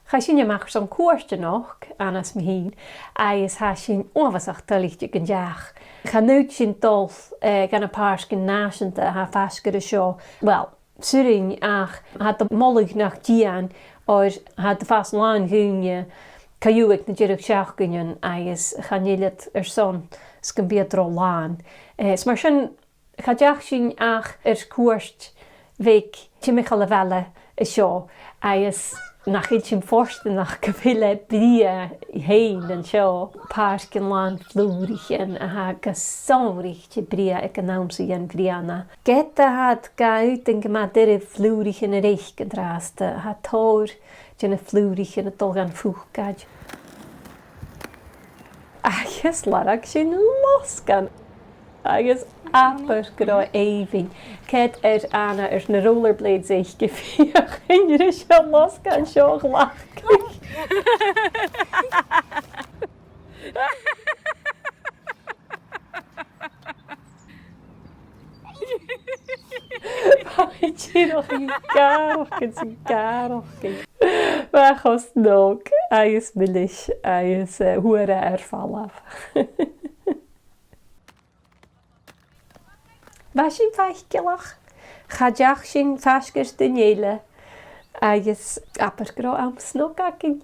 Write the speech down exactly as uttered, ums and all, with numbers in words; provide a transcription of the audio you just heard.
Chaidh sinn a-mach airson cuairt a-nochd, Anna is mi fhìn, agus tha sinn uabhasach toilichte gun deach. Chan fhaod sinn dol, eh, gu na pàircean nàiseanta a tha faisg air an seo. Well, 's urrainn, ach tha iad a' moladh nach dèan, oir tha iad a' fàs làn dhaoine co-dhiù aig na deireadh-sheachdain agus chan eil iad airson 's gum bi iad ro làn. Eh, is mar sin, cha deach sinn ach air cuairt bheag timcheall a' bhaile an seo, agus nach eil sinn fortanach gu bheil e brèagha fhèin an seo. Pàircean làn flùraichean a tha gu sònraichte brèagha aig an àm sa bhliadhna. Ged a tha iad ga fhaotainn gu math doirbh flùraichean a reic an-dràsta, tha tòrr de na flùraichean a' dol dhan phùcaid. Agus lorg sinn losgann. Agus abair gun robh e èibhinn. Ged a bha Anna air na rollerblades aice, feuch an urrainn dhuinn an losgann seo a ghlacadh. Bha i dìreach a' gàireachdainn 's a' gàireachdainn. Bha e cho snog agus milis agus, eh, fhuair e air falbh. Bha sinn faiceallach. Cha deach sinn faisg air duine eile agus abair gun robh àm snog againn.